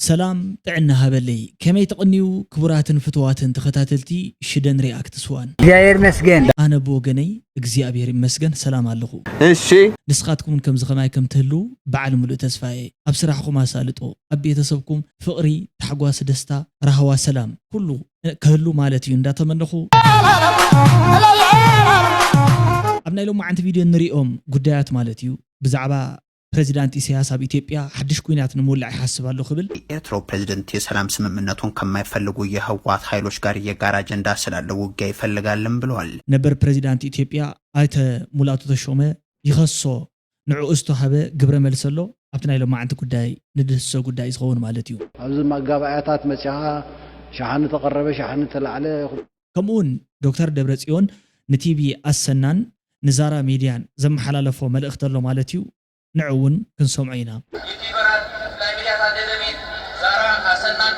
ሰላም ጥዕና ሃበለይ። ከመይ ትቕንዩ ክቡራትን ፍቱዋትን ተኸታተልቲ ሽደን ሪኣክትስ ዋን? እግዚኣብሔር ይመስገን። ኣነ ብወገነይ እግዚኣብሔር ይመስገን ሰላም ኣለኹ። እሺ። ንስኻትኩም እውን ከምዚ ከማይ ከም ትህልዉ በዓል ምሉእ ተስፋ እየ። ኣብ ስራሕኹም ኣሳልጦ፣ ኣብ ቤተሰብኩም ፍቕሪ፣ ታሕጓስ፣ ደስታ፣ ራህዋ፣ ሰላም ኩሉ ክህሉ ማለት እዩ እንዳተመነኹ፣ ኣብ ናይ ሎማዓንቲ ቪድዮ እንሪኦም ጉዳያት ማለት እዩ ብዛዕባ ፕሬዚዳንት ኢሳያስ ኣብ ኢትዮጵያ ሓድሽ ኲናት ንምውላዕ ይሓስብ ኣሎ ክብል። የኤርትራው ፕሬዝደንት የሰላም ስምምነቱን ከማይፈልጉ የህወሓት ኃይሎች ጋር የጋራ አጀንዳ ስላለው ውጊያ ይፈልጋልም ብለዋል። ነበር ፕሬዚዳንት ኢትዮጵያ ኣይተ ሙላቱ ተሾመ ይኸሶ፣ ንዕኡ ዝተዋህበ ግብረ መልሲ ኣሎ። ኣብቲ ናይ ሎማዓንቲ ጉዳይ ንድህስሶ ጉዳይ ዝኸውን ማለት እዩ። ኣብዚ ማጋባእያታት መጺኻ ሸሓኒ ተቐረበ፣ ሸሓኒ ተላዕለ። ከምኡውን ዶክተር ደብረጽዮን ንቲቪ ኣሰናን ንዛራ ሚድያን ዘመሓላለፎ መልእኽቲ ኣሎ ማለት እዩ። ንዑ እውን ክንሰምዖ ኢና። ዩቲዩበራት ናይ ሚድያታት ደደቢት ዛራ ኣሰናን።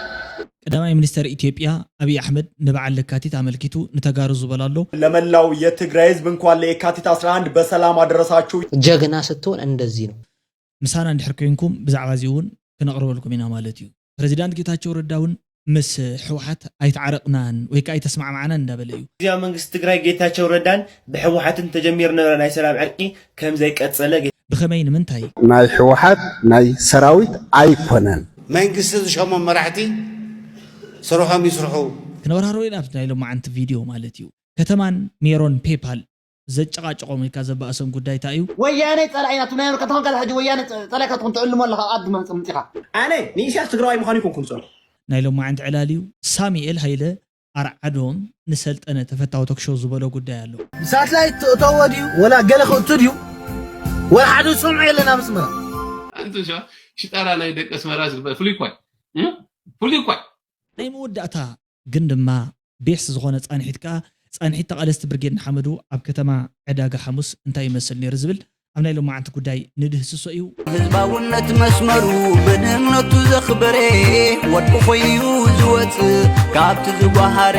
ቀዳማይ ሚኒስተር ኢትዮጵያ ኣብይ ኣሕመድ ንበዓል ለካቲት ኣመልኪቱ ንተጋሩ ዝበሎ ኣሎ። ለመላው የትግራይ ህዝብ እንኳን ለየካቲት አስራ አንድ በሰላም አደረሳችሁ። ጀግና ስትሆን እንደዚህ ነው። ምሳና እንድሕር ኮይንኩም ብዛዕባ እዚ እውን ክነቕርበልኩም ኢና ማለት እዩ። ፕሬዚዳንት ጌታቸው ረዳ እውን ምስ ህወሓት ኣይተዓረቕናን ወይ ከዓ ኣይተስማዕማዕናን እንዳበለ እዩ። ጊዜያዊ መንግስቲ ትግራይ ጌታቸው ረዳን ብህወሓትን ተጀሚሩ ነበረ ናይ ሰላም ዕርቂ ከም ዘይቀጸለ ገ- ብኸመይ ንምንታይ? ናይ ህወሓት ናይ ሰራዊት ኣይኮነን። መንግስቲ ዝሸሞም መራሕቲ ስርሖም ይስርሑ። ክነብራሮ ኢና ኣብቲ ናይ ሎማዓንቲ ቪድዮ ማለት እዩ። ከተማን ሜሮን ፔፓል ዘጨቃጨቆም ወይ ከዓ ዘባእሶም ጉዳይ እንታይ እዩ? ወያነ ጸላኢ ናቱ ናይ ኣሜሪካ ተኾንካ ሕጂ ወያነ ጸ- ጸላኢካ ትኹን ትዕልሞ ኣለኻ ኣብ ዓዲ መጽ- ምጺኻ። ኣነ ንኢሳያስ ትግራዋይ ምዃኑ ይኮንኩ ንጸልኦ። ናይ ሎማዓንቲ ዕላል እዩ። ሳሙኤል ሃይለ ኣርዓዶም ንሰልጠነ ተፈታዊ ቶክሾው ዝበሎ ጉዳይ ኣሎ። ሳትላይት ትእተዎ ድዩ ወላ ገለ ክእቱ ድዩ? ወላ ሓደ ዝሰምዖ የለን ኣብ ኣስመራ። ኣንቱ ሸ- ሽጣራ ናይ ደቂ ኣስመራ ዝግበር ፍሉይ እኳ እዩ። እም? ፍሉይ እኳ እዩ። ናይ መወዳእታ ግን ድማ ቤስ ዝኾነ ጻንሒት ከኣ ጻንሒት ተቓለስቲ ብርጌድ ንሓመዱ ኣብ ከተማ ዕዳጋ ሓሙስ እንታይ ይመስል ነይሩ ዝብል ኣብ ናይ ሎማዓንቲ ጉዳይ ንድህስሶ እዩ። ህዝባውነት መስመሩ ብድህነቱ ዘኽበረ ወድቁ ኮይኑ ዝወጽእ ካብቲ ዝጓሃረ።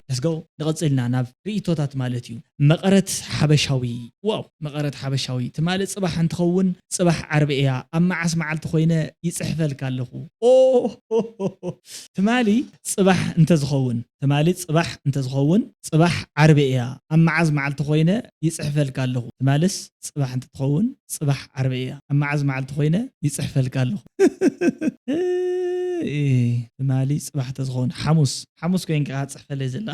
Let's go። ንቐጽልና ናብ ርእይቶታት ማለት እዩ። መቐረት ሓበሻዊ። ዋው፣ መቐረት ሓበሻዊ። ትማሊ ጽባሕ እንትኸውን ጽባሕ ዓርቢ እያ። ኣብ መዓስ መዓልቲ ኮይነ ይጽሕፈልካ ኣለኹ። ኦ፣ ትማሊ ጽባሕ እንተዝኸውን፣ ትማሊ ጽባሕ እንተዝኸውን ጽባሕ ዓርቢ እያ። ኣብ መዓዝ መዓልቲ ኮይነ ይጽሕፈልካ ኣለኹ። ትማልስ ጽባሕ እንተትኸውን ጽባሕ ዓርቢ እያ። ኣብ መዓዝ መዓልቲ ኮይነ ይጽሕፈልካ ኣለኹ። ትማሊ ጽባሕ እንተዝኸውን ሓሙስ፣ ሓሙስ ኮይንካ ጽሕፈለይ ዘላ።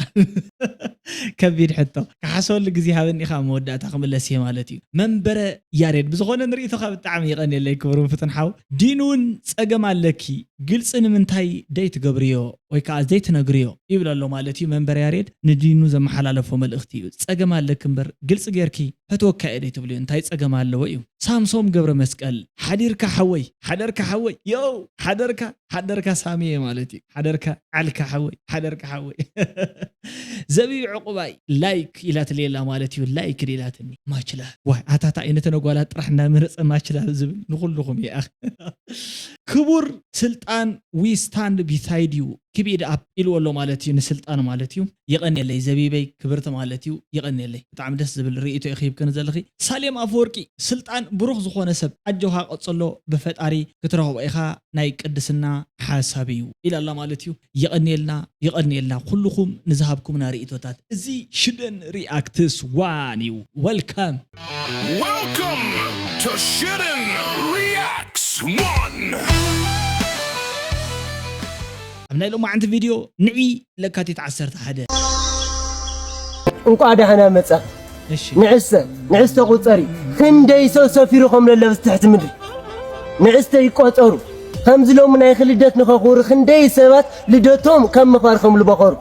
ከቢድ ሕቶ። ክሓስበሉ ግዜ ሃበኒ ኢኻ መወዳእታ ክምለስ እየ ማለት እዩ። መንበረ ያሬድ፣ ብዝኾነ ንርእይቶኻ ብጣዕሚ የቐንየለይ ክቡር ፍቱን ሓው። ዲን እውን ጸገም ኣለኪ፣ ግልጺ ንምንታይ ደይትገብርዮ ወይ ከዓ ዘይትነግርዮ ይብል ኣሎ ማለት እዩ። መንበረ ያሬድ ንዲኑ ዘመሓላለፎ መልእኽቲ እዩ። ጸገም ኣለኪ እምበር ግልጺ ጌርኪ ፈትወካ እየ ደይትብልዮ እንታይ ጸገም ኣለዎ እዩ። ሳምሶም ገብረ መስቀል፣ ሓዲርካ ሓወይ፣ ሓደርካ ሓወይ፣ ዮው፣ ሓደርካ፣ ሓደርካ ሳሚየ ማለት እዩ። ሓደርካ ዓልካ ሓወይ፣ ሓደርካ ሓወይ። ዘቢብ ዕቁባይ፣ ላይክ ኢላትለይ ኣላ ማለት እዩ። ላይክ ኢላትኒ። ማችላ። ዋይ፣ ኣታታ ኣይነተነ ጓላት ጥራሕ እንዳመረጸ ማችላ ዝብል ንኹልኹም እየ። ክቡር ስልጣን፣ we stand beside you፣ keep it up ኢልዎ ኣሎ ማለት እዩ፣ ንስልጣን ማለት እዩ። የቐንየለይ ዘቢበይ ክብርቲ ማለት እዩ፣ የቐንየለይ። ብጣዕሚ ደስ ዝብል ርእይቶ ኢኺ ሂብክኒ ዘለኺ። ሳሌም ኣፈወርቂ፣ ስልጣን ብሩኽ ዝኾነ ሰብ፣ ኣጆኻ ቀጽሎ፣ ብፈጣሪ ክትረኽቦ ኢኻ፣ ናይ ቅድስና ሓሳብ እዩ ኢላ ኣላ ማለት እዩ። የቐንየልና፣ የቐንየልና ኩልኹም ንዝሃብኩምና ርእይቶታት። እዚ ሽደን ሪኣክትስ ዋን እዩ። Welcome። Welcome to Shiden Reacts One። ኣብ ናይ ሎማዓንቲ ቪድዮ ንዒ ለካቲት ዓሰርተ ሓደ። እንቋዕ ደሓና መጻ። እሺ። ንዕሰ፣ ንዕስተ ቁጸሪ። ክንደይ ሰብ ሰፊሩ ከም ለለ ብትሕቲ ምድሪ። ንዕስተ ይቆጸሩ። ከምዚ ሎሚ ናይ ልደት ንኸኽብሩ ክንደይ ሰባት ልደቶም ከም ምኽባር ከም ልበኸሩ።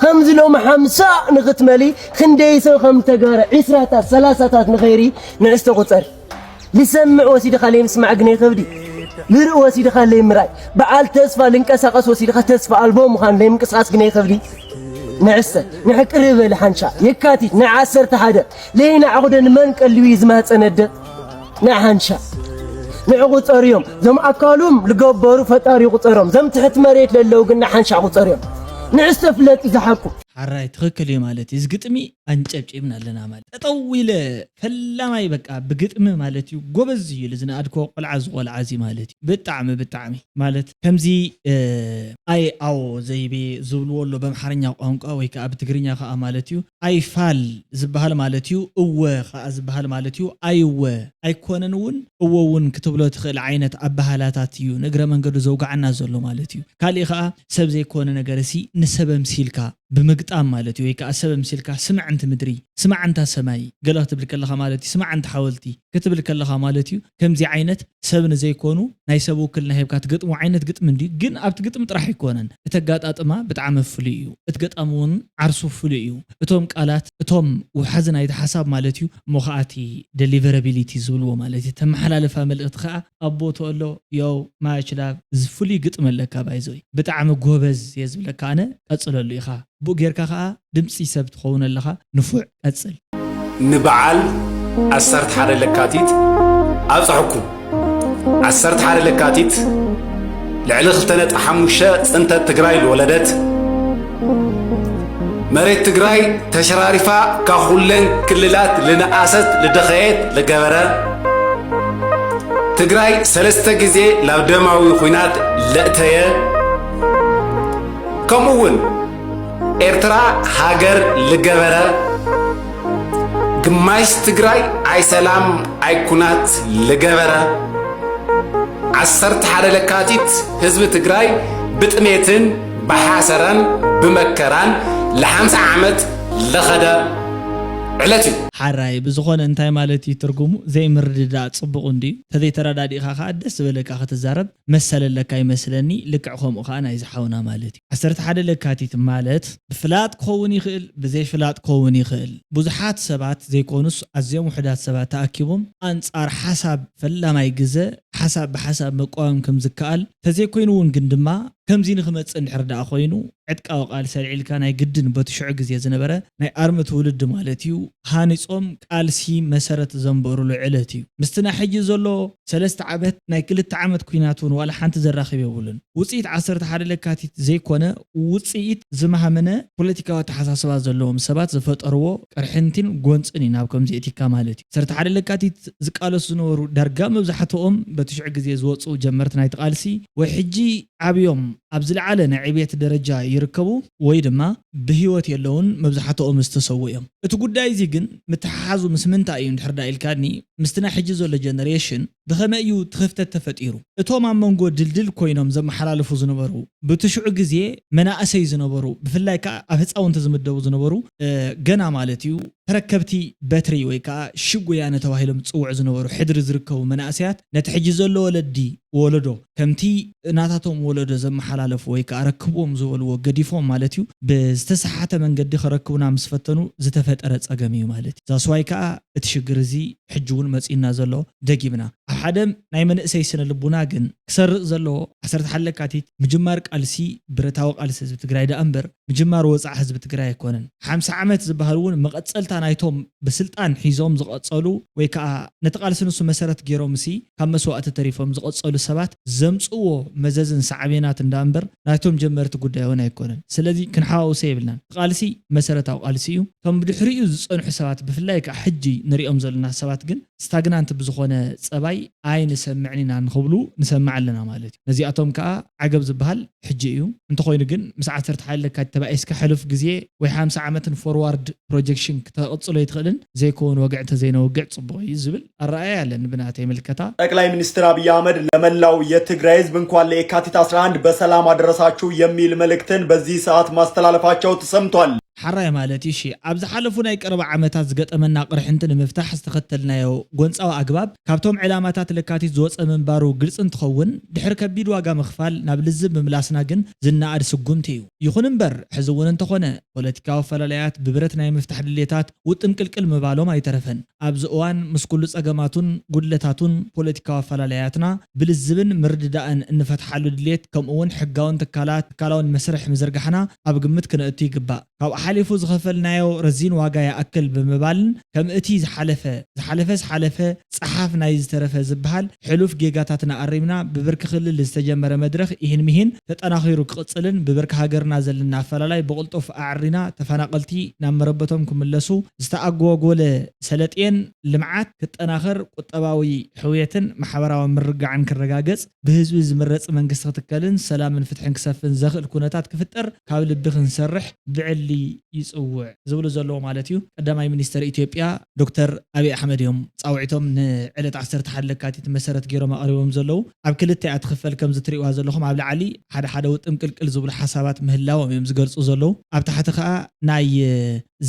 ከምዚ ሎሚ ሓምሳ ንኽትመሊ ክንደይ ሰብ ከም ተጋረ ዒስራታት ሰላሳታት ንኸይሪ ንዕስተ ቁጸሪ። ልሰምዕ ወሲድኻ ለይምስማዕ ግነ ይኸብዲ። ልርኢ ወሲድኻ ለይምራይ። በዓል ተስፋ ልንቀሳቐስ ወሲድኻ ተስፋ ኣልቦ ምዃን ለይምንቅስቓስ ግነ ይኸብዲ። ንዕሰ፣ ንዕቅር በሊ ሓንሻ። የካቲት ንዓሰርተ ሓደ ለይናዕኹደ ንመን ቀልዩ እዩ ዝማህፀነ ኣደ? ንሓንሻ። ንዕቑፀር እዮም። ዞም ኣካሉም ልገበሩ ፈጣሪ ይቑፀሮም። ዞም ትሕቲ መሬት ለለዉ ግን ንሓንሻ ቁፀር እዮም። ንዕስተ ፍለጢ ዝሓቁ። ሓራይ ትኽክል እዩ ማለት እዩ። እዚ ግጥሚ ኣንጨብጪብና ኣለና ማለት። ጠጠው ኢለ ፈላማይ በቃ ብግጥሚ ማለት እዩ። ጎበዝ እዩ። እዚ ዝነኣድኮ ቆልዓ እዚ ቆልዓ እዚ ማለት እዩ። ብጣዕሚ ብጣዕሚ ማለት ከምዚ፣ እ፣ ኣይ ኣዎ ዘይቤ ዝብልዎ ኣሎ በምሓርኛ ቋንቋ ወይ ከዓ ብትግርኛ ከዓ ማለት እዩ። ኣይ ፋል ዝበሃል ማለት እዩ። እወ ከዓ ዝበሃል ማለት እዩ። ኣይወ ኣይኮነን እውን እወ እውን ክትብሎ ትኽእል ዓይነት ኣበሃላታት እዩ ንእግረ መንገዱ ዘውግዓና ዘሎ ማለት እዩ። ካሊእ ከዓ ሰብ ዘይኮነ ነገር ሲ ንሰብ ኣምሲልካ ብምግጣም ማለት እዩ። ወይ ከዓ ሰብ ኣምሲልካ ስማዕ ኣንቲ ምድሪ፣ ስማዕ ኣንታ ሰማይ ገለ ክትብል ከለኻ ማለት እዩ። ስማዕ ኣንቲ ሓወልቲ ክትብል ከለኻ ማለት እዩ። ከምዚ ዓይነት ሰብ ንዘይኮኑ ናይ ሰብ ውክልና ሂብካ ትገጥሞ ዓይነት ግጥሚ እንድዩ። ግን ኣብቲ ግጥሚ ጥራሕ ኣይኮነን። እቲ ኣጋጣጥማ ብጣዕሚ ፍሉይ እዩ። እቲ ገጣሚ እውን ዓርሱ ፍሉይ እዩ። እቶም ቃላት፣ እቶም ውሓዚ ናይቲ ሓሳብ ማለት እዩ። እሞ ኸኣ እቲ ደሊቨራቢሊቲ ዝብልዎ ማለት እዩ። ተመሓላልፋ መልእኽቲ ኸኣ ኣብ ቦትኡ ኣሎ። ዮው፣ ማች ላቭ፣ እዚ ፍሉይ ግጥሚ ኣለካ ባይዘወይ። ብጣዕሚ ጎበዝ እየ ዝብለካ ኣነ። ቀጽለሉ ኢኻ። ብኡ ጌርካ ኸኣ ድምጺ ሰብ ትኸውን ኣለኻ። ንፉዕ፣ ቀጽል። ንበዓል ዓሰርተ ሓደ ለካቲት ኣብጽሐኩም። ዓሰርተ ሓደ ለካቲት ልዕሊ ክልተ ነጥቢ ሓሙሽተ ጽንተት ትግራይ ዝወለደት፣ መሬት ትግራይ ተሸራሪፋ ካብ ኩለን ክልላት ልነኣሰት ልደኸየት ልገበረ፣ ትግራይ ሰለስተ ግዜ ላብ ደማዊ ኹናት ለእተየ፣ ከምኡ እውን ኤርትራ ሃገር ልገበረ፣ ግማሽ ትግራይ ኣይ ሰላም ኣይ ኩናት ልገበረ፣ ዓሰርተ ሓደ ለካቲት ህዝቢ ትግራይ ብጥሜትን ብሓሰራን ብመከራን ለሓምሳ ዓመት ለኸደ ዕለት እዩ። ሓራይ ብዝኾነ እንታይ ማለት እዩ ትርጉሙ? ዘይምርድዳእ ጽቡቕ እንድዩ። ተዘይተረዳዲእኻ ኸኣ ደስ ዝበለካ ክትዛረብ መሰል ኣለካ ይመስለኒ። ልክዕ ከምኡ ኸኣ ናይዚ ሓውና ማለት እዩ። ዓሰርተ ሓደ ለካቲት ማለት ብፍላጥ ክኸውን ይኽእል፣ ብዘይፍላጥ ክኸውን ይኽእል። ብዙሓት ሰባት ዘይኮኑስ ኣዝዮም ውሑዳት ሰባት ተኣኪቦም ኣንጻር ሓሳብ ፈላማይ ግዘ ሓሳብ ብሓሳብ መቃወም ከም ዝከኣል፣ ተዘይኮይኑ እውን ግን ድማ ከምዚ ንኽመጽእ እንድሕር ደኣ ኮይኑ ዕጥቃዊ ቃልሲ ኣልዒልካ ናይ ግድን በቲ ሽዑ ግዜ ዝነበረ ናይ ኣርሚ ትውልዲ ማለት እዩ ሃኒጾም ቃልሲ መሰረት ዘንበሩሉ ዕለት እዩ። ምስቲ ናይ ሕጂ ዘሎ ሰለስተ ዓመት ናይ ክልተ ዓመት ኲናት እውን ዋላ ሓንቲ ዘራኽብ የብሉን። ውጽኢት ዓሰርተ ሓደ ለካቲት ዘይኮነ ውጽኢት ዝማህመነ ፖለቲካዊ ኣተሓሳስባ ዘለዎም ሰባት ዝፈጠርዎ ቅርሕንቲን ጎንጽን እዩ ናብ ከምዚ እቲካ ማለት እዩ። ዓሰርተ ሓደ ለካቲት ዝቃለሱ ዝነበሩ ዳርጋ መብዛሕትኦም በቲ ሽዑ ግዜ ዝወጹ ጀመርቲ ናይቲ ቃልሲ ወይ ሕጂ ዓብዮም ኣብ ዝለዓለ ናይ ዕብየት ደረጃ ይርከቡ ወይ ድማ ብህይወት የለውን፣ መብዛሕትኦም ዝተሰዉ እዮም። እቲ ጉዳይ እዚ ግን ምትሓሓዙ ምስ ምንታይ እዩ እንድሕር ዳ ኢልካኒ፣ ምስቲ ናይ ሕጂ ዘሎ ጀነሬሽን ብኸመይ እዩ እቲ ክፍተት ተፈጢሩ? እቶም ኣብ መንጎ ድልድል ኮይኖም ዘመሓላልፉ ዝነበሩ፣ ብቲ ሽዑ ግዜ መናእሰይ ዝነበሩ፣ ብፍላይ ከኣ ኣብ ህፃውንቲ ዝምደቡ ዝነበሩ፣ እ፣ ገና ማለት እዩ ተረከብቲ በትሪ ወይ ከኣ ሽጉያነ ተባሂሎም ዝጽውዑ ዝነበሩ ሕድሪ ዝርከቡ መናእሰያት ነቲ ሕጂ ዘሎ ወለዲ ወለዶ ከምቲ ናታቶም ወለዶ ዘመሓላለፉ ወይ ከኣ ረክብዎም ዝበልዎ ገዲፎም ማለት እዩ ብዝተሰሓተ መንገዲ ከረክቡና ምስ ፈተኑ ዝተፈጠረ ጸገም እዩ ማለት እዩ። ዛስዋይ ከኣ እቲ ሽግር እዚ ሕጂ እውን መጺኡና ዘሎ ደጊምና። ኣብ ሓደ ናይ መንእሰይ ስነ ልቡና ግን ክሰርጽ ዘለዎ ዓሰርተ ሓደ ለካቲት ምጅማር ቃልሲ ብረታዊ ቃልሲ ህዝቢ ትግራይ ደኣ እምበር ምጅማር ወጻዕ ህዝቢ ትግራይ ኣይኮነን። ሓምሳ ዓመት ዝበሃል እውን መቐጸልታ ናይቶም ብስልጣን ሒዞም ዝቐጸሉ ወይ ከኣ ነቲ ቃልሲ ንሱ መሰረት ገይሮም ሲ ካብ መስዋእቲ ተሪፎም ዝቐጸሉ ሰባት ዘምጽእዎ መዘዝን ሳዕቤናት እንዳ እምበር ናይቶም ጀመርቲ ጉዳይ እውን ኣይኮነን። ስለዚ ክንሓዋውሶ የብልናን። ቃልሲ መሰረታዊ ቃልሲ እዩ። እቶም ብድሕሪኡ ዝጸንሑ ሰባት ብፍላይ ከኣ ሕጂ ንሪኦም ዘለና ሰባት ግን ስታግናንት ብዝኾነ ጸባይ ኣይንሰምዕን ኢና ንኽብሉ ንሰምዕ ኣለና ማለት እዩ። ነዚኣቶም ከኣ ዓገብ ዝበሃል ሕጂ እዩ። እንተኾይኑ ግን ምስ ዓሰርተ ሓደ ለካቲት ተባኢስካ ሕሉፍ ግዜ ወይ ሓምሳ ዓመትን ፎርዋርድ ፕሮጀክሽን ክተቕጽሎ ኣይትኽእልን። ዘይከውን ወግዒ እንተዘይነውግዕ ጽቡቕ እዩ ዝብል ኣረኣእያ ኣለኒ ብናተይ ምልከታ። ጠቅላይ ሚኒስትር አብይ አህመድ ለመላው የትግራይ ህዝብ እንኳን ለየካቲት አስራ አንድ በሰላም አደረሳችሁ የሚል መልእክትን በዚህ ሰዓት ማስተላለፋቸው ተሰምቷል። ሓራይ ማለት እዩ። እሺ፣ ኣብ ዝሓለፉ ናይ ቀረባ ዓመታት ዝገጠመና ቅርሕንቲ ንምፍታሕ ዝተኸተልናዮ ጎንጻዊ ኣግባብ ካብቶም ዕላማታት ለካቲት ዝወጸ ምንባሩ ግልጺ እንትኸውን፣ ድሕሪ ከቢድ ዋጋ ምኽፋል ናብ ልዝብ ምምላስና ግን ዝነኣድ ስጉምቲ እዩ። ይኹን እምበር፣ ሕዚ እውን እንተኾነ ፖለቲካዊ ኣፈላላያት ብብረት ናይ ምፍታሕ ድሌታት ውጥም ቅልቅል ምባሎም ኣይተረፈን። ኣብዚ እዋን ምስ ኩሉ ጸገማቱን ጉድለታቱን ፖለቲካዊ ኣፈላላያትና ብልዝብን ምርድዳእን እንፈትሓሉ ድሌት ከምኡ እውን ሕጋውን ትካላት ትካላውን መስርሕ ምዝርጋሕና ኣብ ግምት ክነእቱ ይግባእ። ካብ ሓሊፉ ዝኸፈልናዮ ረዚን ዋጋ ይኣክል ብምባልን ከም እቲ ዝሓለፈ ዝሓለፈስ ሓለፈ ጸሓፍ ናይ ዝተረፈ ዝበሃል ሕሉፍ ጌጋታትና ኣሪምና ብብርኪ ክልል ዝተጀመረ መድረኽ ኢሂን ምሂን ተጠናኺሩ ክቕጽልን ብብርኪ ሃገርና ዘለና ኣፈላላይ ብቕልጡፍ ኣዕሪና ተፈናቐልቲ ናብ መረበቶም ክምለሱ ዝተኣጓጎለ ሰለጤን ልምዓት ክጠናኸር፣ ቁጠባዊ ሕውየትን ማሕበራዊ ምርግጋዕን ክረጋገጽ፣ ብህዝቢ ዝምረጽ መንግስቲ ክትከልን ሰላምን ፍትሕን ክሰፍን ዘኽእል ኩነታት ክፍጠር ካብ ልቢ ክንሰርሕ ብዕሊ ይጽውዕ ዝብሉ ዘለዉ ማለት እዩ። ቀዳማይ ሚኒስተር ኢትዮጵያ ዶክተር ኣብይ ኣሕመድ እዮም ጻውዒቶም ንዕለት ዓሰርተ ሓደ ለካቲት መሰረት ገይሮም ኣቕሪቦም ዘለዉ። ኣብ ክልተ እያ ትኽፈል ከምዚ ትርእይዋ ዘለኹም ኣብ ላዕሊ ሓደ ሓደ ውጥም ቅልቅል ዝብሉ ሓሳባት ምህላዎም እዮም ዝገልጹ ዘለዉ። ኣብ ታሕቲ ከኣ ናይ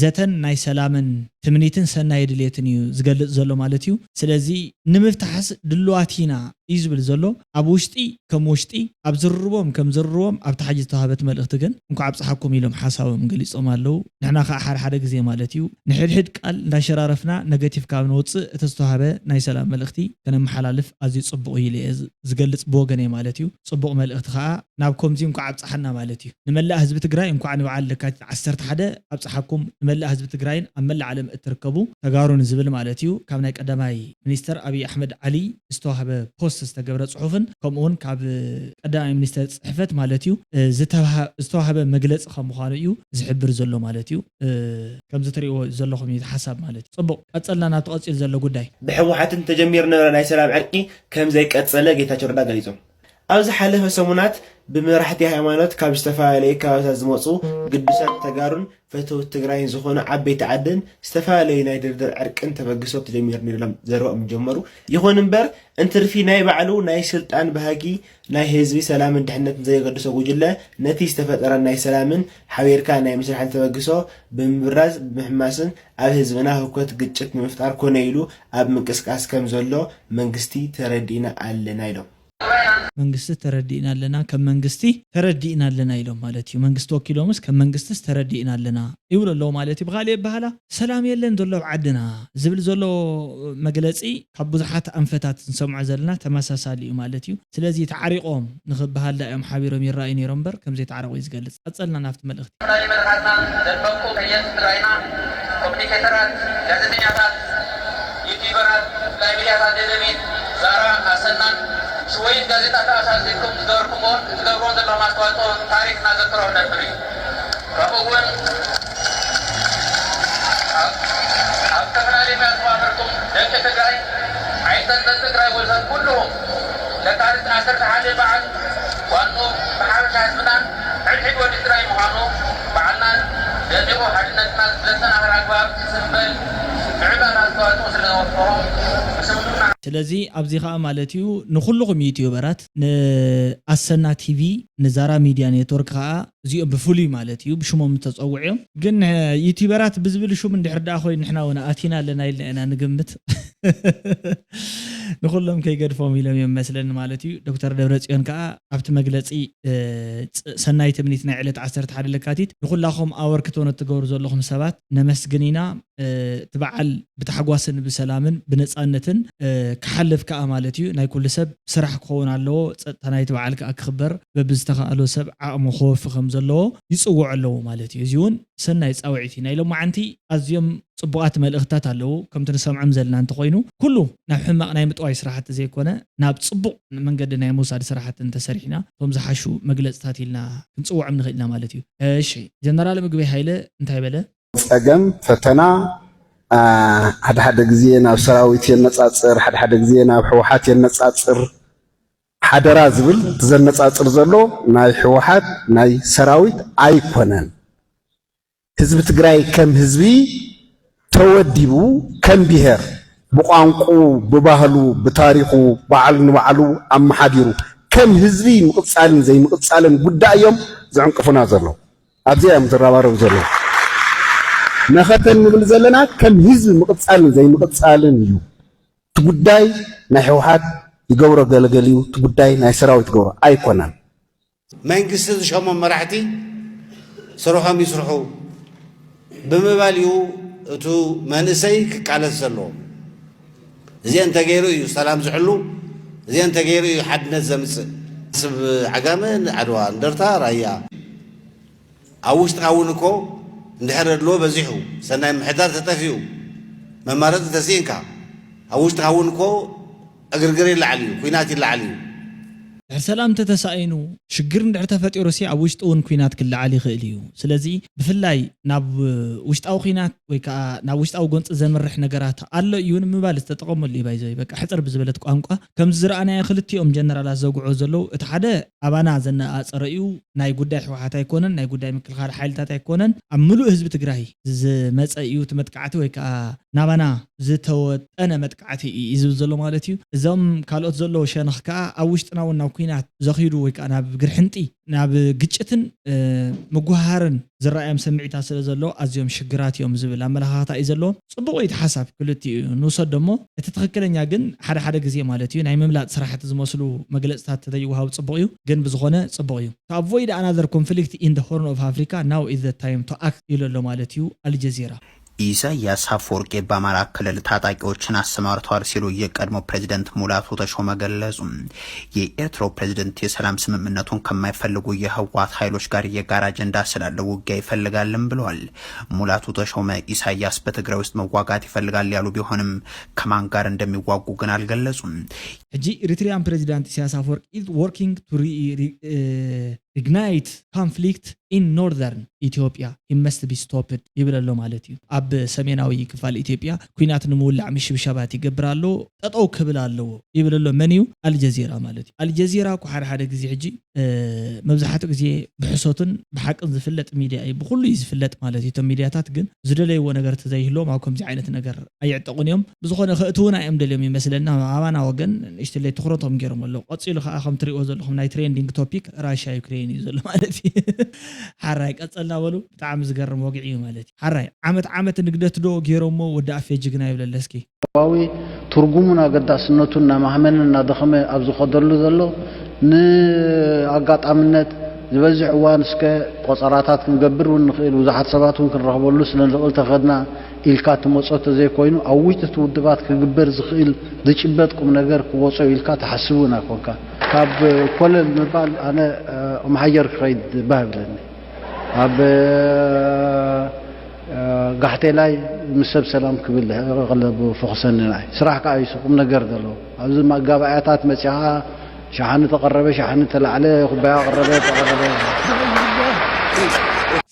ዘተን ናይ ሰላምን ትምኒትን ሰናይ ድሌትን እዩ ዝገልጽ ዘሎ ማለት እዩ። ስለዚ ንምፍታሕስ ድልዋት ኢና እዩ ዝብል ዘሎ። ኣብ ውሽጢ ከም ውሽጢ ኣብ ዝርርቦም ከም ዝርርቦም ኣብ ታሕጂ ዝተዋህበት መልእኽቲ ግን እንኳዕ ኣብጽሓኩም ኢሎም ሓሳቦም ገሊጾም ኣለዉ። ንሕና ከዓ ሓደ ሓደ ግዜ ማለት እዩ ንሕድሕድ ቃል እንዳሸራረፍና ነገቲቭ ካብ ንወፅእ እቲ ዝተዋህበ ናይ ሰላም መልእኽቲ ከነመሓላልፍ ኣዝዩ ጽቡቕ እዩ ኢለ እየ ዝ- ዝገልጽ ብወገነይ ማለት እዩ። ጽቡቕ መልእኽቲ ከዓ ናብ ከምዚ እንኳዕ ኣብጽሓና ማለት እዩ። ንመላእ ህዝቢ ትግራይ እንኳዕ ንበዓል ለካቲት ዓሰርተ ሓደ ኣብጽሓኩም። ንመላእ ህዝቢ ትግራይን ኣብ መላእ ዓለም እትርከቡ ተጋሩን ዝብል ማለት እዩ። ካብ ናይ ቀዳማይ ሚኒስተር ኣብይ ኣሕመድ ዓሊ ዝተዋህበ ፖስት ዝተገብረ ጽሑፍን ከምኡ እውን ካብ ቀዳማይ ሚኒስተር ጽሕፈት ማለት እዩ ዝተዋህበ መግለጺ ከም ምዃኑ እዩ ዝሕብር ዘሎ ማለት እዩ። ከምዚ ትሪእዎ ዘለኹም እዩ ሓሳብ ማለት እዩ። ጽቡቕ፣ ቀጸልና ናብቲ ቀጺሉ ዘሎ ጉዳይ። ብህወሓትን ተጀሚሩ ነበረ ናይ ሰላም ዕርቂ ከም ዘይቀጸለ ጌታቸው ረዳ ገሊጾም። ኣብ ዝሓለፈ ሰሙናት ብመራሕቲ ሃይማኖት ካብ ዝተፈላለዩ ከባብታት ዝመፁ ግዱሳት ተጋሩን ፈተውት ትግራይን ዝኾኑ ዓበይቲ ዓድን ዝተፈላለዩ ናይ ድርድር ዕርቅን ተበግሶ ተጀሚሩ ነይሩ ኢሎም ዘረባኦም ጀመሩ። ይኹን እምበር እንትርፊ ናይ ባዕሉ ናይ ስልጣን ባህጊ ናይ ህዝቢ ሰላምን ድሕነትን ዘየገድሶ ጉጅለ ነቲ ዝተፈጠረ ናይ ሰላምን ሓቢርካ ናይ ምስራሕን ተበግሶ ብምብራዝ ብምሕማስን ኣብ ህዝብና ህውከት ግጭት ንምፍጣር ኮነ ኢሉ ኣብ ምንቅስቃስ ከም ዘሎ መንግስቲ ተረዲእና ኣለና ኢሎም። መንግስቲ ተረዲእና ኣለና፣ ከም መንግስቲ ተረዲእና ኣለና ኢሎም ማለት እዩ። መንግስቲ ወኪሎምስ ከም መንግስትስ ተረዲእና ኣለና ይብሉ ኣለዉ ማለት እዩ። ብኻሊእ ኣበሃህላ ሰላም የለን ዘሎ ኣብ ዓድና ዝብል ዘሎ መግለፂ ካብ ብዙሓት ኣንፈታት ንሰምዖ ዘለና ተመሳሳሊ እዩ ማለት እዩ። ስለዚ ተዓሪቖም ንኽበሃል ዳ እዮም ሓቢሮም ይረኣዩ ነይሮም እምበር ከም ዘይተዓረቑ እዩ ዝገልጽ። ቀጸልና ናብቲ መልእኽቲ። ናይ መድሓትና ደንበብኩም ከየንቲ ትግራይና ኮሚኒኬተራት፣ ጋዜጠኛታት፣ ዩቲዩበራት፣ ናይ ሚድያታት ደደቢት፣ ዛራ፣ ኣሰናን ሽወይን ጋዜጣ ተኣሳሲርኩም ዝገበርኩምዎን ክትገብርዎን ዘለኹም ኣስተዋፅኦ ታሪክ እናዘክሮ ክነብር እዩ። ከምኡ እውን ኣብ ኣብ ዝተፈላለዩ ሙያ ዝተዋፈርኩም ደቂ ትግራይ፣ ዓይነታት ትግራይ ወዘተ ኩልኹም ለካቲት ዓሰርተ ሓደ በዓል ዋንኡ ብሓበሻ ህዝብናን ሕድሕድ ወዲ ትግራይ ምዃኑ በዓልናን ደሚቑ ሓድነትና ብዘጠናኽር ኣግባብ ዝፅበል ምዕባለ ኣስተዋፅኦ ስለ ዘወፈሮም ብስም ህዝብና ስለዚ ኣብዚ ኸዓ ማለት እዩ ንኹልኹም ዩቲዩበራት ንኣሰና ቲቪ ንዛራ ሚድያ ኔትወርክ ኸዓ እዚኦም ብፍሉይ ማለት እዩ ብሽሞም ተፀውዕዮም ግን ዩቲዩበራት ብዝብል ሹም እንድሕር ደኣ ኮይኑ ንሕና እውን ኣቲና ኣለና ኢልና ኢና ንግምት ንኹሎም ከይገድፎም ኢሎም እዮም መስለኒ ማለት እዩ። ዶክተር ደብረጽዮን ከኣ ኣብቲ መግለጺ ሰናይ ትምኒት ናይ ዕለት ዓሰርተ ሓደ ለካቲት ንኹላኹም ኣበርክቶን እትገብሩ ዘለኹም ሰባት ነመስግን ኢና። እቲ በዓል ብታሕጓስን ብሰላምን ብነጻነትን ክሓልፍ ከኣ ማለት እዩ ናይ ኩሉ ሰብ ስራሕ ክኸውን ኣለዎ። ጸጥታ ናይቲ በዓል ከኣ ክኽበር በብዝተኻእሎ ሰብ ዓቕሙ ክወፊ ከም ዘለዎ ይጽውዑ ኣለዉ ማለት እዩ። እዚ እውን ሰናይ ጻውዒት እዩ። ናይ ሎማዓንቲ ኣዝዮም ጽቡቓት መልእኽትታት ኣለዉ። ከምቲ ንሰምዖም ዘለና እንተኾይኑ ኩሉ ናብ ሕማቕ ናይ ምጥዋይ ስራሕቲ ዘይኮነ ናብ ጽቡቕ መንገዲ ናይ ምውሳድ ስራሕቲ እንተሰሪሕና እቶም ዝሓሹ መግለጽታት ኢልና ክንጽውዖም ንኽእል ኢና ማለት እዩ። እሺ ጀነራል ምግበይ ሃይለ እንታይ በለ? ጸገም ፈተና ሓደ ሓደ ግዜ ናብ ሰራዊት የነጻጽር፣ ሓደ ሓደ ግዜ ናብ ህወሓት የነጻጽር። ሓደራ ዝብል ዘነጻጽር ዘሎ ናይ ህወሓት ናይ ሰራዊት ኣይኮነን። ህዝቢ ትግራይ ከም ህዝቢ ተወዲቡ ከም ብሄር ብቋንቁ፣ ብባህሉ፣ ብታሪኹ ባዕሉ ንባዕሉ ኣመሓዲሩ ከም ህዝቢ ምቕፃልን ዘይምቕፃልን ጉዳይ እዮም ዝዕንቅፉና ዘለዉ። ኣብዚኣ እዮም ዝረባረቡ ዘለዉ። መኸተ እንብል ዘለና ከም ህዝቢ ምቕፃልን ዘይምቕፃልን እዩ። እቲ ጉዳይ ናይ ህወሓት ይገብሮ ገለገል እዩ። እቲ ጉዳይ ናይ ሰራዊት ይገብሮ ኣይኮነን። መንግስቲ ዝሸሞም መራሕቲ ስርሖም ይስርሑ ብምባል እዩ እቱ መንእሰይ ክቃለስ ዘለዎ። እዚአን ተገይሩ እዩ ሰላም ዝሕሉ፣ እዚአን ተገይሩ እዩ ሓድነት ዘምፅእ። ስብ ዓጋመ፣ ዓድዋ፣ እንደርታ፣ ራያ ኣብ ውሽጥካ እውን እኮ እንድሕር ኣድልዎ በዚሑ፣ ሰናይ ምሕዳር ተጠፊኡ፣ መማረፂ ተስኢንካ፣ ኣብ ውሽጥኻ እውን እኮ ዕግርግር ይለዓል እዩ፣ ኩናት ይለዓል እዩ። ድሕር ሰላም እንተተሳኢኑ ሽግር እንድሕር ተፈጢሩ ሲ ኣብ ውሽጢ እውን ኩናት ክለዓል ይኽእል እዩ። ስለዚ ብፍላይ ናብ ውሽጣዊ ኩናት ወይ ከዓ ናብ ውሽጣዊ ጎንፂ ዘምርሕ ነገራት ኣሎ እዩ ንምባል ዝተጠቐመሉ እዩ። ባይዘይ በቃ ሕፅር ብዝበለት ቋንቋ ከምዚ ዝረኣናዮ ክልቲኦም ጀነራላት ዘጉዖ ዘለዉ እቲ ሓደ ኣባና ዘነፃፀረ እዩ። ናይ ጉዳይ ህወሓት ኣይኮነን፣ ናይ ጉዳይ ምክልኻል ሓይልታት ኣይኮነን። ኣብ ምሉእ ህዝቢ ትግራይ ዝመፀ እዩ እቲ መጥቃዕቲ ወይ ከዓ ናባና ዝተወጠነ መጥቃዕቲ እዩ ዝብል ዘሎ ማለት እዩ። እዞም ካልኦት ዘለዉ ሸነኽ ከዓ ኣብ ውሽጥና እውን ናብ ኩናት ዘኺዱ ወይ ከዓ ናብ ግርሕንጢ ናብ ግጭትን ምጉሃርን ዝረኣዮም ስምዒታት ስለ ዘሎ ኣዝዮም ሽግራት እዮም ዝብል ኣመለኻኽታ እዩ ዘለዎም። ፅቡቕ እዩ እቲ ሓሳብ ክልቲኡ ንውሰዶ እሞ እቲ ትኽክለኛ ግን ሓደ ሓደ ግዜ ማለት እዩ ናይ ምምላጥ ስራሕቲ ዝመስሉ መግለፅታት ተተይወሃቡ ፅቡቕ እዩ። ግን ብዝኾነ ፅቡቕ እዩ። To avoid another conflict in the Horn of Africa, now is the time to act ይብሎ ኣሎ ማለት እዩ ኣልጀዚራ። ኢሳያስ አፈወርቂ በአማራ ክልል ታጣቂዎችን አሰማርተዋል ሲሉ የቀድሞ ፕሬዝደንት ሙላቱ ተሾመ ገለጹ። የኤርትራው ፕሬዝደንት የሰላም ስምምነቱን ከማይፈልጉ የህወሓት ኃይሎች ጋር የጋራ አጀንዳ ስላለው ውጊያ ይፈልጋልም ብለዋል። ሙላቱ ተሾመ ኢሳያስ በትግራይ ውስጥ መዋጋት ይፈልጋል ያሉ ቢሆንም ከማን ጋር እንደሚዋጉ ግን አልገለጹም። ሕጂ Eritrean President Isaias Afwerki is working to reignite conflict in northern Ethiopia, he must be stopped ይብል ኣሎ ማለት እዩ። ኣብ ሰሜናዊ ክፋል ኢትዮጵያ ኩናት ንምውላዕ ምሽብሻባት ይገብር ኣሎ፣ ጠጠው ክብል ኣለዎ ይብል ኣሎ። መን እዩ? ኣልጀዚራ ማለት እዩ። ኣልጀዚራ እኮ ሓደ ሓደ ግዜ ሕጂ መብዛሕትኡ ግዜ ብሕሶትን ብሓቅን ዝፍለጥ ሚድያ እዩ። ብኩሉ እዩ ዝፍለጥ ማለት እዩ። እቶም ሚድያታት ግን ዝደለይዎ ነገር ተዘይህልዎም ኣብ ከምዚ ዓይነት ነገር ኣይዕጠቑን እዮም። ብዝኾነ ክእትውና እዮም ደልዮም ይመስለና። ኣባና ወገን ንእሽትለይ ትኹረቶም ገይሮም ኣለዉ። ቀፂሉ ከዓ ከም ትሪእዎ ዘለኹም ናይ ትሬንዲንግ ቶፒክ ራሽያ ዩክሬን እዩ ዘሎ ማለት እዩ። ሓራይ ቀፀልና በሉ። ብጣዕሚ ዝገርም ወግዒ እዩ ማለት እዩ። ሓራይ ዓመት ዓመት ንግደት ዶ ገይሮሞ ወዲ ኣፌ ጅግና ይብለለ እስኪ። ዋዊ ትርጉሙን ኣገዳስነቱን እናማህመነ እናደኸመ ኣብ ዝኸደሉ ዘሎ ንኣጋጣምነት ዝበዝሕ እዋን እስከ ቆፀራታት ክንገብር እውን ንኽእል ብዙሓት ሰባት እውን ክንረኽበሉ ስለ ንኽእል ተኸድና ኢልካ ትመፆ ተዘይኮይኑ ኣብ ውሽጢ እቲ ውድባት ክግበር ዝኽእል ዝጭበጥ ቁም ነገር ክወፆ ኢልካ ትሓስብ እውን ኣይኮንካ ካብ ኮለል ምባል ኣነ ኦም ሓየር ክኸይድ ባህ ይብለኒ ኣብ ጋሕቴላይ ምስ ሰብ ሰላም ክብል ቀለብ ፈኹሰኒ ናይ ስራሕ ከዓ እዩ ቁም ነገር ዘለዎ ኣብዚ መጋባእያታት መፂኻ ሸሓኒ ተቐረበ ሸሓኒ ተላዕለ ኩባያ ቀረበ ተቐረበ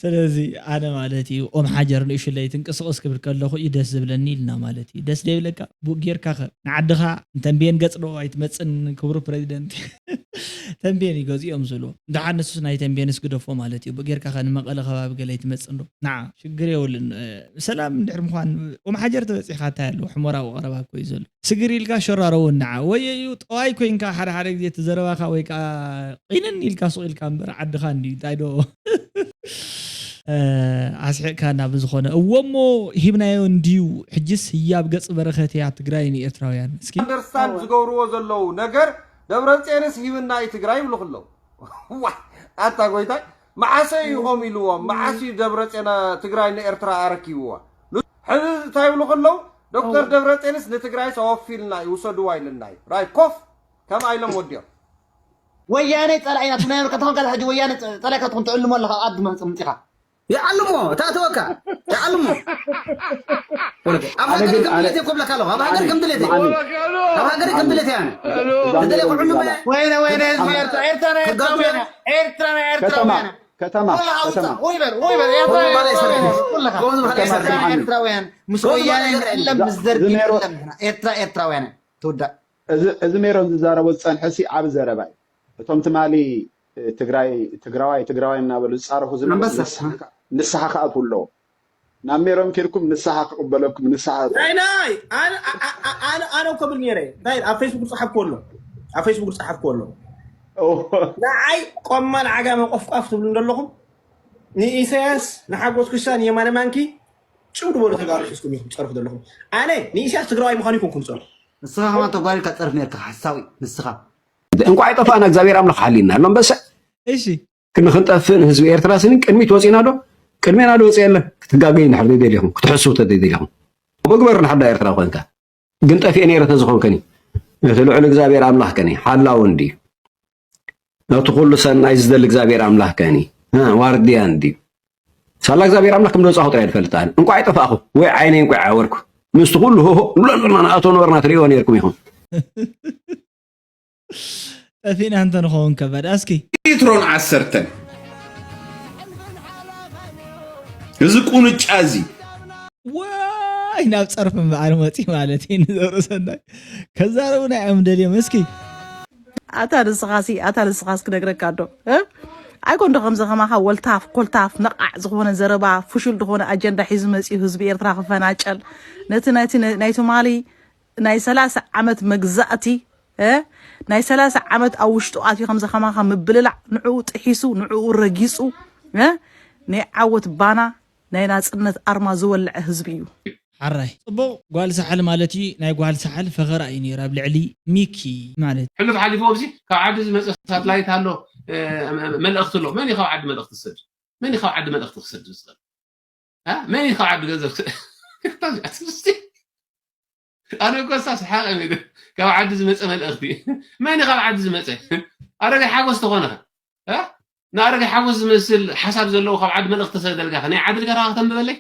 ስለዚ ኣነ ማለት እዩ ኦም ሓጀር ንእሽለይ ትንቅስቕስ ክብል ከለኹ እዩ ደስ ዝብለኒ ኢልና ማለት እዩ ደስ ዘይብለካ ጌርካ ከ ንዓድኻ ንተንቤን ገጽ ዶ ኣይትመጽን ክብሩ ፕሬዚደንት ተንቤን ይገዝኦም ዝብሉ ደሓን ንሱስ ናይ ተንቤንስ ግደፎ ማለት እዩ ጌርካ ከ ንመቐለ ከባቢ ገለ ኣይትመጽን ዶ ንዓ ሽግር የብሉን ሰላም እንድሕር ምዃን ኦም ሓጀር ተበጺሕካ እንታይ ኣለዎ ሕሞራዊ ቀረባ እኮ እዩ ዘሎ ስግር ኢልካ ሸራረዎ ንዓ ወይ እዩ ጠዋይ ኮይንካ ሓደ ሓደ ግዜ ትዘረባኻ ወይ ከዓ ቂንን ኢልካ ሱቕ ኢልካ እምበር ዓድኻ እንዲ እንታይ ዶ ኣስሒቕካና ብዝኾነ እወሞ ሂብናዮ እንድዩ ሕጅስ ህያብ ገጽ በረኸት እያ ትግራይ ንኤርትራውያን እስኪ ኣንደርስታንድ ዝገብርዎ ዘለዉ ነገር ደብረፅዮንስ ሂብና እዩ ትግራይ ይብሉ ክለዉ ዋ ኣታ ጎይታይ መዓሰ እዩ ኦም ኢልዎም መዓስ እዩ ደብረፅዮን ትግራይ ንኤርትራ ኣረኪብዋ ሕዚ እንታይ ይብሉ ከለዉ ዶክተር ደብረፅዮንስ ንትግራይስ ኣወፊልና እዩ ውሰድዋ ኢልና እዩ ራይ ኮፍ ከምኣ ኢሎም ወዲኦም ወያነ ፀላኢና ትናዮ ከተኾን ከለ ሕጂ ወያነ ፀላኢካ ትኹን ትዕልሞ ኣለኻ ኣብ ዓዲ መምፅእ ምፅኻ ይዓልሞ ተኣተወካ ይዓልሞ ወለከ ኣብ ሃገር ከም ድሌት ኮብለካ ኣለኹ ኣብ ሃገር ከም ድሌት ኣብ ሃገር ከም ድሌት ያነ ተደለ ኩዕሉ ወይነ ወይነ ህዝቢ ኤርትራ ኤርትራ ናይ ኤርትራውያን ኤርትራ ናይ ኤርትራውያን ከተማ ከተማ ወይ በል ወይ በል ኤርትራ ኤርትራውያን ምስ ወያነ የለን ምስ ደርጊ የለን ኤርትራ ኤርትራውያን ትውዳእ እዚ ሜሮን ዝዛረቦ ዝፀንሐ ሲ ዓብ ዘረባ እዩ እቶም ትማሊ ትግራይ ትግራዋይ ትግራዋይ እናበሉ ዝፃረፉ ዝነበሩ ንስሓ ክኣትዉ ኣለዎ ናብ ሜሮን ኬድኩም ንስሓ ክቕበለኩም ንስሓ ናይ ናይ ኣነ ኣነ እኮ ብል ነይረ እንታይ ኣብ ፌስቡክ ዝፀሓፍኩ ኣሎ ኣብ ፌስቡክ ዝፀሓፍኩ ኣሎ ንዓይ ቆማል ዓጋመ ቆፍቋፍ ትብሉ እንደለኹም ንኢሳያስ ንሓጎስ ክሻ ንየማነ ማንኪ ጭው ዝበሉ ተጋሩ ሒዝኩም ኢኹም ትፀርፉ ዘለኹም ኣነ ንኢሳያስ ትግራዋይ ምዃኑ ይኮንኩም ዝፀርፉ ንስኻ ከማን ተጓሪርካ ትፀርፍ ነርካ ሓሳዊ ንስኻ እንኳዕ የጠፋእና እግዚኣብሔር ኣምላኽ ሓሊና ኣሎ ኣንበሳ እሺ ክንጠፍእ ንህዝቢ ኤርትራ ስኒ ቅድሚት ወፂና ዶ ቅድሜና ዶ ወፂ የለን ክትጋገዩ እንድሕር ደሊኹም ክትሕስቡ ተደሊኹም ምግበር እንድሕር ዳ ኤርትራ ኮንካ ግን ጠፊኤ ነይረ ተዝኾንከኒ እቲ ልዑል እግዚኣብሔር ኣምላኽ ከኒ ሓላው እንድዩ ነቲ ኩሉ ሰናይ ዝደሊ እግዚኣብሔር ኣምላኽ ከኒ ዋርድያ እንድዩ ሳላ እግዚኣብሔር ኣምላኽ ከም ዝወጻኹ ጥራይ ዝፈልጥ ኣነ። እንቋዕ ጠፋእኹ ወይ ዓይነይ እንቋዕ ዓወርኩ። ምስቲ ኩሉ ሆሆ ንብለልና ንኣቶ ነበርና ትርእይዎ ነርኩም ኢኹም። ጠፊእና እንተንኸውን ከበዳ እስኪ ሊትሮን ዓሰርተን እዚ ቁንጫ እዚ ዋይ ናብ ፀርፊ እምበኣር መፂ ማለት እዩ ንዘሩ ሰናይ ከዛረቡና እዮም ደልዮም እስኪ ኣታ ንስኻሲ ኣታ ንስኻስ ክነግረካ ዶ እ? ኣይኮን ዶ ከምዚ ከማኻ ወልታፍ ኮልታፍ ነቓዕ ዝኾነ ዘረባ ፍሹል ዝኾነ ኣጀንዳ ሒዙ መፂኡ ህዝቢ ኤርትራ ክፈናጨል ነቲ ናይቲ ናይ ትማሊ ናይ ሰላሳ ዓመት መግዛእቲ እ? ናይ ሰላሳ ዓመት ኣብ ውሽጡ ኣትዩ ከምዚ ከማኻ ምብልላዕ ንዕኡ ጥሒሱ ንዕኡ ረጊፁ እ? ናይ ዓወት ባና ናይ ናፅነት ኣርማ ዝወልዐ ህዝቢ እዩ። ሓራይ ፅቡቕ ጓል ሳሕል ማለት እዩ ናይ ጓል ሳሕል ፈኸራ እዩ ነይሩ ኣብ ልዕሊ ሚኪ ማለት ሕሉፍ ሓሊፉ ኣብዚ ካብ ዓዲ ዝመፀ ሳትላይት ኣሎ እ፣ መልእኽቲ ኣሎ መን እዩ ካብ ዓዲ መልእኽቲ ዝሰድ መን እዩ ካብ ዓዲ መልእኽቲ ክሰድ ዝኽእል እ? መን እዩ ካብ ዓዲ ገንዘብ ክሰ- ኣነ እኮ እሳ ሰሓቀ ሚሉ ካብ ዓዲ ዝመፀ መልእኽቲ መን እዩ ካብ ዓዲ ዝመፀ ኣረጋይ ሓጎስ ተኾነ እ? ንኣረጋይ ሓጎስ ዝመስል ሓሳብ ዘለዎ ካብ ዓዲ መልእኽቲ ተሰደልካ ናይ ዓዲ ልገራ ከተንብበለይ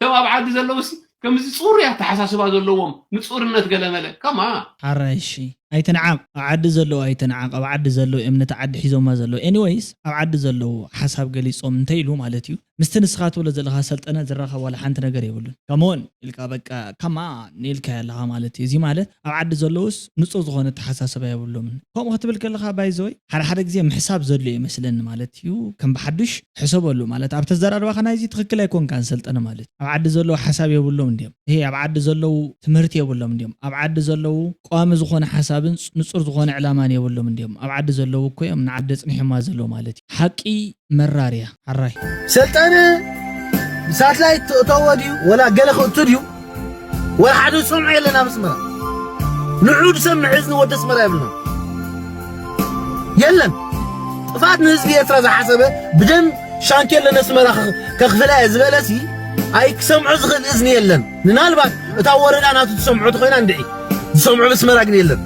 እቶም ኣብ ዓዲ ዘለውስ ከምዚ ፅሩይ ኣተሓሳስባ ዘለዎም ንፁርነት ገለመለ ከማ ሓራይ እሺ ኣይትንዓቕ ኣብ ዓዲ ዘለዉ ኣይትንዓቕ ኣብ ዓዲ ዘለዉ እዮም ነቲ ዓዲ ሒዞማ ዘለዉ ኤኒወይስ ኣብ ዓዲ ዘለዉ ሓሳብ ገሊፆም እንተ ኢሉ ማለት እዩ ምስቲ ንስኻ ትብሎ ዘለኻ ሰልጠነ ዝራኸብ ዋላ ሓንቲ ነገር የብሉን ከመን ኢልካ በቃ ከማ ኢልካ ኣለኻ ማለት እዩ እዚ ማለት ኣብ ዓዲ ዘለዉስ ንፁር ዝኾነ ኣተሓሳስባ የብሎምን ከምኡ ክትብል ከለኻ ባይዘወይ ሓደ ሓደ ግዜ ምሕሳብ ዘድልዮ ይመስለኒ ማለት እዩ ከም ብሓዱሽ ሕሰበሉ ማለት ኣብ ተዘራርባኻ ናይዚ ትኽክል ኣይኮንካን ሰልጠነ ማለት ኣብ ዓዲ ዘለዉ ሓሳብ የብሎም እንዲዮም ይሄ ኣብ ዓዲ ዘለዉ ትምህርቲ የብሎም እንዲዮም ኣብ ዓዲ ዘለዉ ቀዋሚ ዝኾነ ሓሳብን ንፁር ዝኾነ ዕላማን የብሎም እንዲዮም ኣብ ዓዲ ዘለዉ እኮ እዮም ንዓዲ ኣፅኒሖማ ዘለዉ ማለት እዩ ሓቂ መራር እያ ሓራይ ሰልጠነ ብሳትላይት ትእተዎ ድዩ ወላ ገለ ክእቱ ድዩ ወላ ሓደ ዝሰምዖ የለን ኣብ ኣስመራ ንዑ ዝሰምዕ እዝኒ ወዲ ኣስመራ የብልና የለን ጥፋት ንህዝቢ ኤርትራ ዝሓሰበ ብደም ሻንኬለ ነስመራ ከኽፍላ እየ ዝበለሲ ኣይክሰምዖ ዝኽእል እዝኒ የለን ምናልባት እታ ወረዳ ናቱ ትሰምዖ ተኾይና እንድዒ ዝሰምዖ መስመራ ግን የለን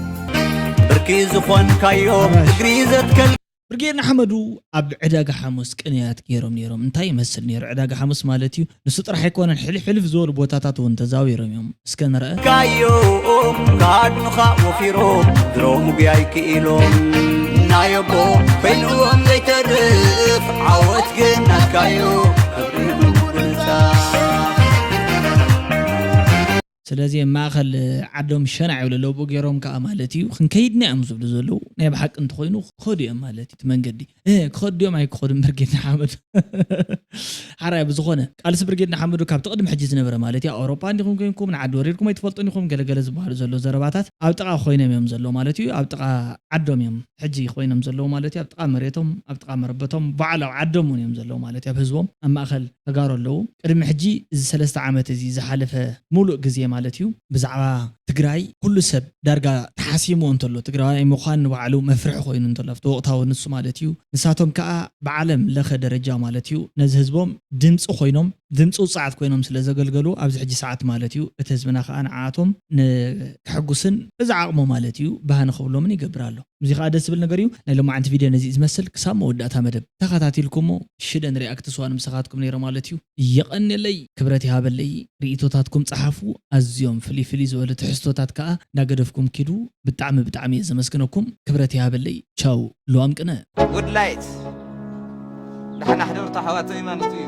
ብርኪ ዝኾንካዮ እግሪ ዘትከል ብርጌድ ንሓመዱ ኣብ ዕዳጋ ሓሙስ ቅንያት ገይሮም ነይሮም እንታይ ይመስል ነይሩ ዕዳጋ ሓሙስ ማለት እዩ ንሱ ጥራሕ ኣይኮነን ሕልፍ ሕልፍ ዝበሉ ቦታታት እውን ተዛዊሮም እዮም እስከ ንርአ ካዮ ካድኑኻ ወፊሮ ድሮ ሙጉያይ ክኢሎም ናየቦ ኮይንዎም ዘይተርፍ ዓወት ግን ናትካዮ ክብሪ ምጉልታ ስለዚ ኣብ ማእኸል ዓዶም ሸናዕ ይብሉ ኣለዉ ብኡ ገይሮም ከዓ ማለት እዩ ክንከይድና እዮም ዝብሉ ዘለዉ ናይ ብሓቂ እንተኮይኑ ክኸዱ እዮም ማለት እዩ እቲ መንገዲ እ ክኸዱ እዮም ኣይክኸዱ ብርጌድ ንሓመዱ ሓራይ ብዝኾነ ቃልሲ ብርጌድ ንሓመዱ ካብቲ ቅድሚ ሕጂ ዝነበረ ማለት እዩ ኣውሮፓ እንዲኹም ኮይንኩም ንዓዲ ወሪድኩም ኣይትፈልጡን ኢኹም ገለገለ ዝበሃሉ ዘለዉ ዘረባታት ኣብ ጥቓ ኮይኖም እዮም ዘለዉ ማለት እዩ ኣብ ጥቓ ዓዶም እዮም ሕጂ ኮይኖም ዘለዉ ማለት እዩ ኣብ ጥቓ መሬቶም ኣብ ጥቓ መረበቶም ባዕሉ ኣብ ዓዶም እውን እዮም ዘለዉ ማለት እዩ ኣብ ህዝቦም ኣብ ማእኸል ተጋሩ ኣለዉ ቅድሚ ሕጂ እዚ ሰለስተ ዓመት እዚ ዝሓለፈ ሙሉእ ግዜ ማለት እዩ ብዛዕባ ትግራይ ኩሉ ሰብ ዳርጋ ተሓሲምዎ እንተሎ ትግራዋይ ምዃን ንባዕሉ መፍርሒ ኮይኑ እንተሎ ኣብቲ ወቕታዊ ንሱ ማለት እዩ ንሳቶም ከዓ ብዓለም ለኸ ደረጃ ማለት እዩ ነዚ ህዝቦም ድምፂ ኮይኖም ድምፂ ውፅዓት ኮይኖም ስለ ዘገልገሉ ኣብዚ ሕጂ ሰዓት ማለት እዩ እቲ ህዝብና ከዓ ንዓኣቶም ንክሕጉስን እዚ ዓቕሙ ማለት እዩ ባህኒ ክብሎምን ይገብር ኣሎ እዚ ከዓ ደስ ዝብል ነገር እዩ ናይ ሎማዓንቲ ቪድዮ ነዚ ዝመስል ክሳብ መወዳእታ መደብ ተኸታቲልኩሞ ሽደን ሪኣክት ስዋ ንምሳኻትኩም ነይረ ማለት እዩ የቐንየለይ ክብረት ይሃበለይ ርእቶታትኩም ፀሓፉ ኣዝዮም ፍልይ ፍልይ ዝበሉ ትሕዝቶታት ከዓ እንዳገደፍኩም ኪዱ ብጣዕሚ ብጣዕሚ እየ ዘመስግነኩም ክብረት ይሃበለይ ቻው ልዋም ቅነ ጉድላይት ዳሕናሕደር ተሓዋተይ ማለት እዩ